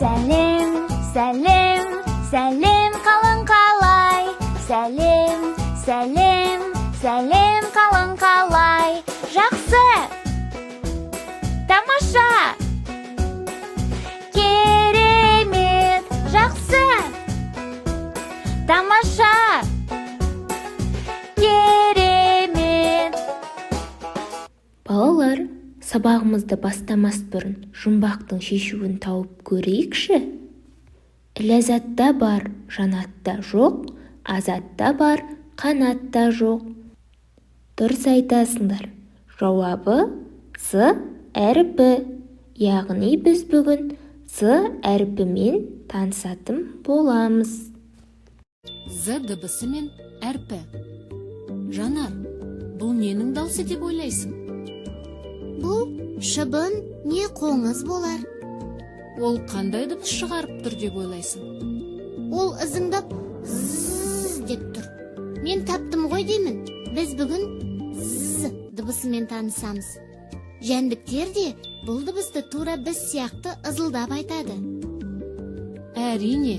Сәлем, сәлем, сәлем, қалың қалай? Сәлем, сәлем, сәлем, қалың қалай? Жақсы! Тамаша! Керемет! Жақсы! Тамаша! Керемет! Балалар, сабағымызды бастамас бұрын жұмбақтың шешуін тауып көрейікші. Ләззатта бар, жанатта жоқ, азатта бар, қанатта жоқ. Дұрыс айтасыңдар. Жауабы З әрпі. Яғни біз бүгін З әрпімен танысатын боламыз. З дыбысы мен әрпі. Жанар, бұл ненің даусы деп ойлайсың? Бұл шыбын не қоңыз болар. Ол қандай дыбыс шығарып тұр деп ойлайсың? Ол ызыңдап зз деп тұр. Мен таптым ғой деймін. Біз бүгін з дыбысымен танысамыз. Жәндіктер де бұл дыбысты тура біз сияқты ызылдап айтады. Әрине,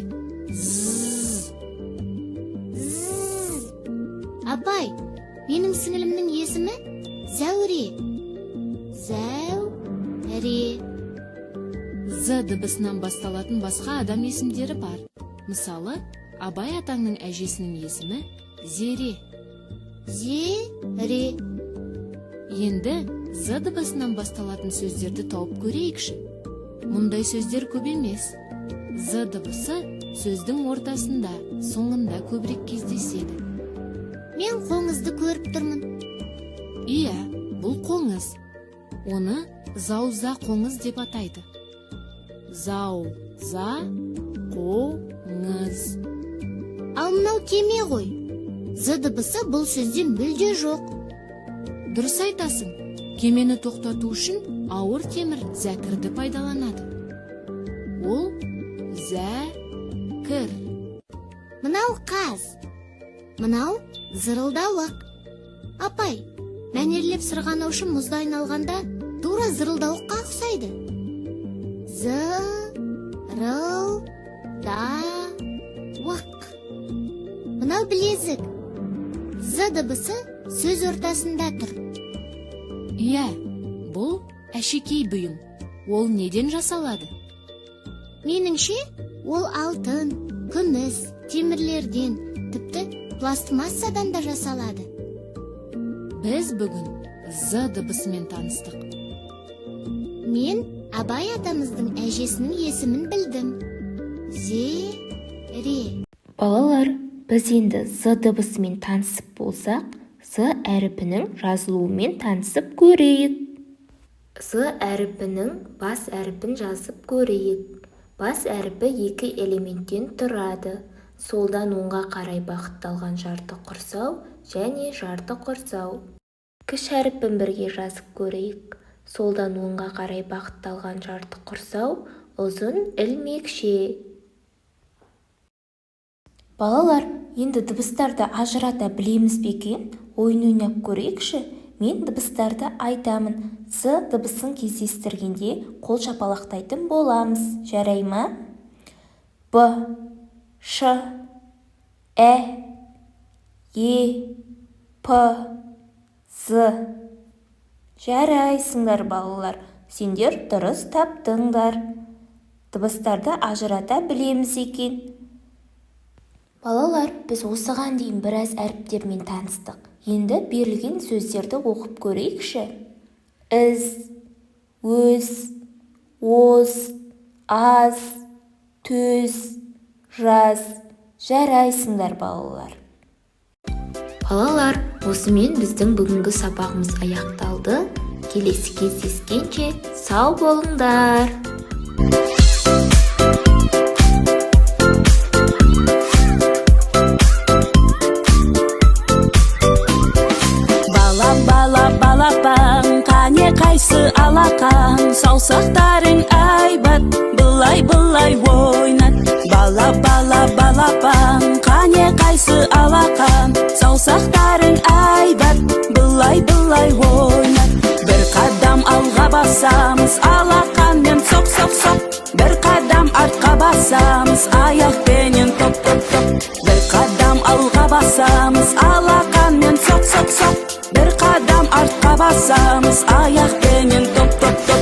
зз. Зз. Апай, менің сіңілімнің есімі Зәуре. Зәуре. З дыбысынан басталатын басқа адам есімдері бар. Мысалы, Абай атаңның әжесінің есімі Зере. Зере. Енді З дыбысынан басталатын сөздерді тауып көрейікші. Мұндай сөздер көп емес. З дыбысы сөздің ортасында, соңында көбірек кездеседі. Мен қоңызды көріп тұрмын. Иә, бұл қоңыз. Оны зауза қоңыз деп атайды. Зауза қоңыз. Ал мынау кеме ғой. З дыбысы бұл сөзде мүлде жоқ. Дұрыс айтасың. Кемені тоқтату үшін ауыр темір зәкірді пайдаланады. Ол зәкір. Мынау қаз. Мынау зырылдауық. Апай, мәнерлеп сырғанаушы мұзда айналғанда тура зырылдауыққа ұқсайды. Зырылдауық. Мынау білезік. З дыбысы сөз ортасында тұр. Иә, бұл әшекей бұйым. Ол неден жасалады? Меніңше, ол алтын, күміс, темірлерден, тіпті пластмассадан да жасалады. Біз бүгін З дыбысымен таныстық. Мен Абай атамыздың әжесінің есімін білдім. Зере. Балалар, біз енді З дыбысымен танысып болсақ, З әрпінің жазылуымен танысып көрейік. З әрпінің бас әрпін жазып көрейік. Бас әрпі екі элементтен тұрады. Солдан оңға қарай бағытталған жарты құрсау және жарты құрсау. Кіші әрпін бірге жазып көрейік. Солдан оңға қарай бағытталған жарты құрсау, ұзын ілмекше. Балалар, енді дыбыстарды ажырата білеміз бе екен? Ойын ойнап көрейікші. Мен дыбыстарды айтамын. З дыбысын кездестіргенде қол шапалақтайтын боламыз. Жарай ма? Б, Ш, Ә, Е, П, З. Жарайсыңдар, балалар. Сендер дұрыс таптыңдар. Дыбыстарды ажырата білеміз екен. Балалар, біз осыған дейін біраз әріптермен таныстық. Енді берілген сөздерді оқып көрейікші. Із, өз, оз, аз, төз, жаз. Жарайсыңдар, балалар. Балалар, осымен біздің бүгінгі сабағымыз аяқталды. Келесі кездескенше сау болыңдар. Бала, бала, балапан, қане қайсы алақан, саусақтарың айбат, былай, былай ойнат. Бала, бала, балапан, қане қайсы алақан, саусақтарың айбат, былай, былай ойнат. Бір қадам алға басамыз, алақанмен соқ, соқ, соқ. Бір қадам артқа Басамыз аяқпенен топ, топ, топ. Бір қадам алға басамыз, алақанмен соқ, соқ, соқ. Бір қадам артқа басамыз, аяқпенен топ, топ, топ.